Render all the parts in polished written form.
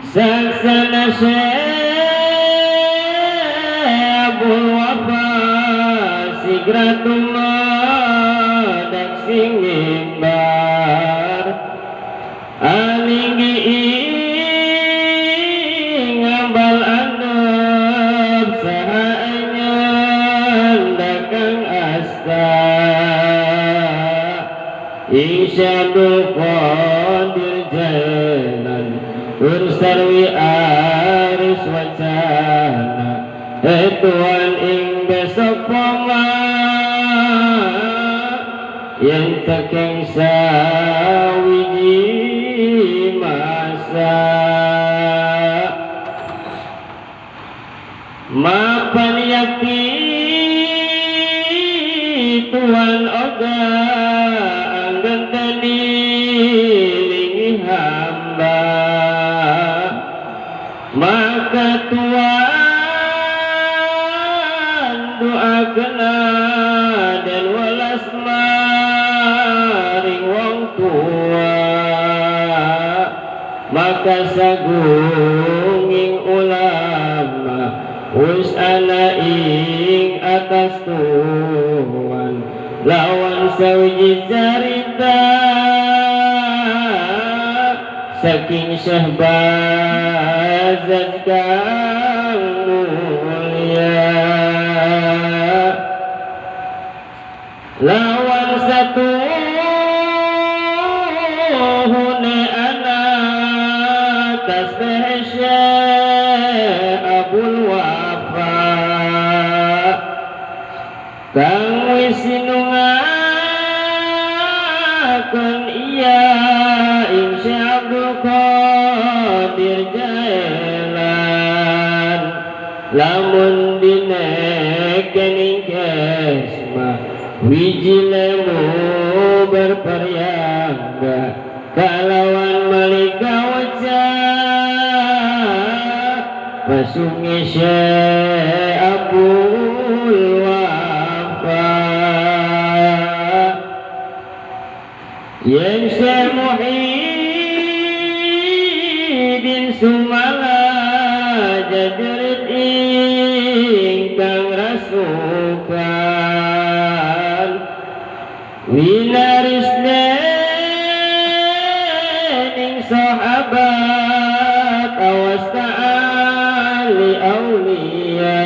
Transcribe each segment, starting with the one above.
Saksana Syekh Wafa sigra tumadak sing mimbar alinggi ing ngambal andep saha nyandakang asta Isyadul Qadir Jailan Ursarwi aris wacana Tuhan ing besok poma yang tekeng sawiji masa mapan yakti Tuhan oga anggen lingi hamba maka Tuhan doa kena dan welas maring wong tua maka sagunging ulama wis ana ing atas Tuhan lawan sawiji carita saking Syahbazat kang mulia lawan satu hune ana tasbih Syekh Abul Wafa kang wis sinungaken iya ing Syekh Abdul Qadir Jailan lamun dineken ing kesma wiji lemu berperyangga kalawan malika wajah pasungi Syekh Abul Wafa yen Syekh Muhyiddin Sumala jajarit ingkang rasukan winaris dening sahabat awas ta'ali aulia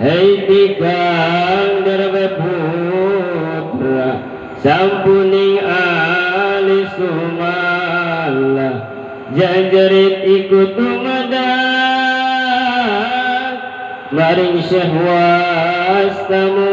hei tikang derbe putra sampuning ali sumala jajarit iku tumadak maring Syekh Wastamu